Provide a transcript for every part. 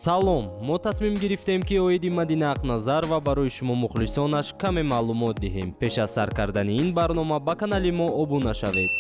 Салом, мо тасмим гирифтем, ки оиди Мадина Ақназарова барои шумо мухлисонаш каме маълумот диҳем. Пеш аз сар кардани ин барнома ба канали мо обуна шавед.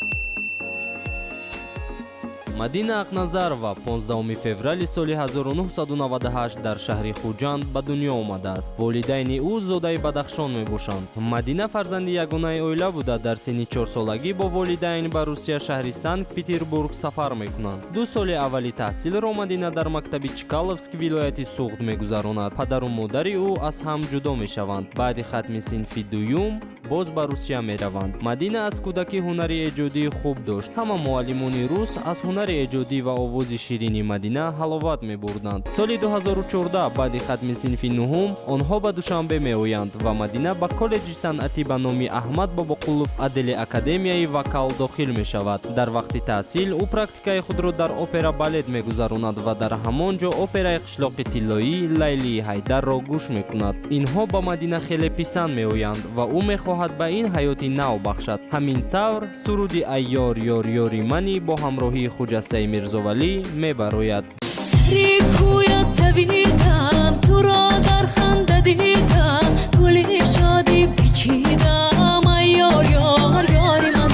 Мадина Ақназарова 15 феврали соли 1998 дар шаҳри Хуҷанд ба дунё омадааст. Волидайни ӯ зодаи Бадахшон мебошанд. Мадина фарзанди ягонаи оила буда, дар синни 4-солагӣ бо волидайн ба Русия, шаҳри Санкт Петербург сафар мекунанд. 2 соли аввали таҳсилро Мадина дар мактаби Чкаловск, вилояти Суғд мегузаронад. Падару модари ӯ аз ҳам ҷудо мешаванд. Баъди хатми синфи дуюм боз ба Русия мераванд. Мадина аз кӯдакӣ ҳунари эҷодии хуб дошт. Ҳама муаллимони рус аз ҳунари эҷодӣ ва овози ширини Мадина ҳаловат мебурданд. Соли 2014, баъди хатми синфи нуҳум, онҳо ба Душанбе меоянд ва Мадина ба коллеҷи санъатӣ ба номи Аҳмад Бобоқулов, отдели академияи вокал дохил мешавад. Дар вақти таҳсил ӯ практикаи худро дар опера балет мегузаронад ва дар ҳамон ҷо операи «Қишлоқи тиллоӣ», «Лайлии Ҳайдарро» гӯш мекунад. Инҳо ба Мадина хеле писанд меоянд ва ӯ мехоҳад ба ин ҳаёти нав бахшад. Ҳамин тавр суруди «Ай ёр, ёр, ёри мани» бо ҳамроҳии Хуҷастаи Мирзовалӣ мебарояд. Сари кӯят давидам, туро дар ханда дидам, гули шодӣ бичидам. Ай ёр, ёр, ёри ман,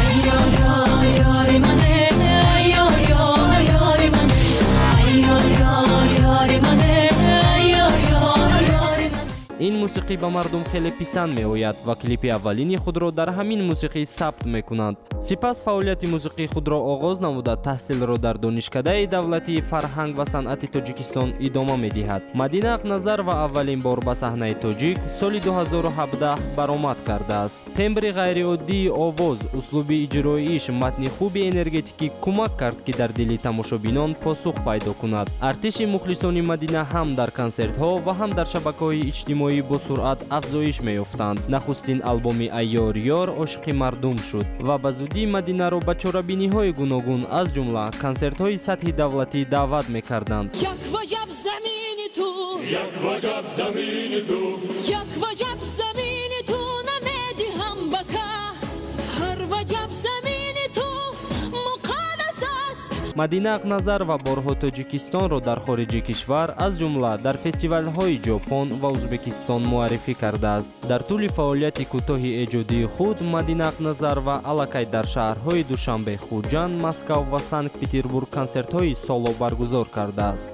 ай ёр, ёр, ёри ман, ай ёр, ёр, ёри ман, ай ёр, ёр, ёри ман, ай ёр, ёр, ёри ман. Ин мусиқӣ ба мардум хеле писанд меояд ва клипи аввалини худро дар ҳамин мусиқӣ сабт мекунанд. Сипас фаъолияти мусиқии худро оғоз намуда, таҳсилро дар Донишкадаи давлатии фарҳанг ва санъати Тоҷикистон идома медиҳад. Мадина Ақназарова аввалин бор ба саҳнаи тоҷик соли 2017 баромад кардааст. Тембри ғайриоддии овоз, услуби иҷроиш, матни хуби энергетикӣ кӯмак кард, ки дар дили тамошобинон посух пайдо кунад. Артиши мухлисони Мадина ҳам дар консертҳо ва ҳам дар шабакаҳои иҷтимоӣ бо суръат афзоиш меёфтанд. Нахустин албоми «Айёр ёр» ошиқи мардум шуд ва ба зудӣ Мадинаро ба чорабиниҳои гуногун, аз ҷумла консертҳои сатҳи давлатӣ даъват мекарданд. Як ваҷаб замини ту, Як ваҷаб замини ту, як ваҷаб замини ту намедиҳам ба кас, ҳар ваҷаб замини ту муқаддас аст. Мадина Ақназарова борҳо Тоҷикистонро дар хориҷи кишвар, аз ҷумла дар фестивалҳои Ҷопон ва Ӯзбекистон муаррифӣ кардааст. Дар тӯли фаъолияти кӯтоҳи эҷодии худ Мадина Ақназарова аллакай дар шаҳрҳои Душанбе, Хуҷанд, Москав ва Санкт Петербург консертҳои соло баргузор кардааст.